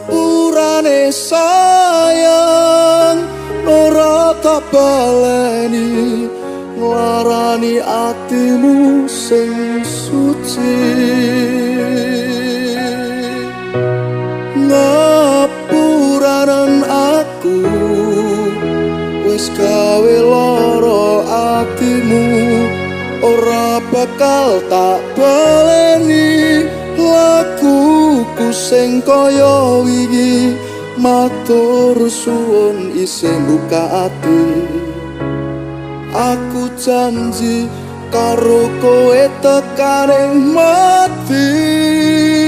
Sepurane sayang, ora tak baleni nglarani atimu sing suci. Ngapuranen aku wis gawe lara atimu, ora bakal tak baleni lakuku sing kaya wingi. Matur suwun isih buka ati, aku janji karo kowe tekane mati.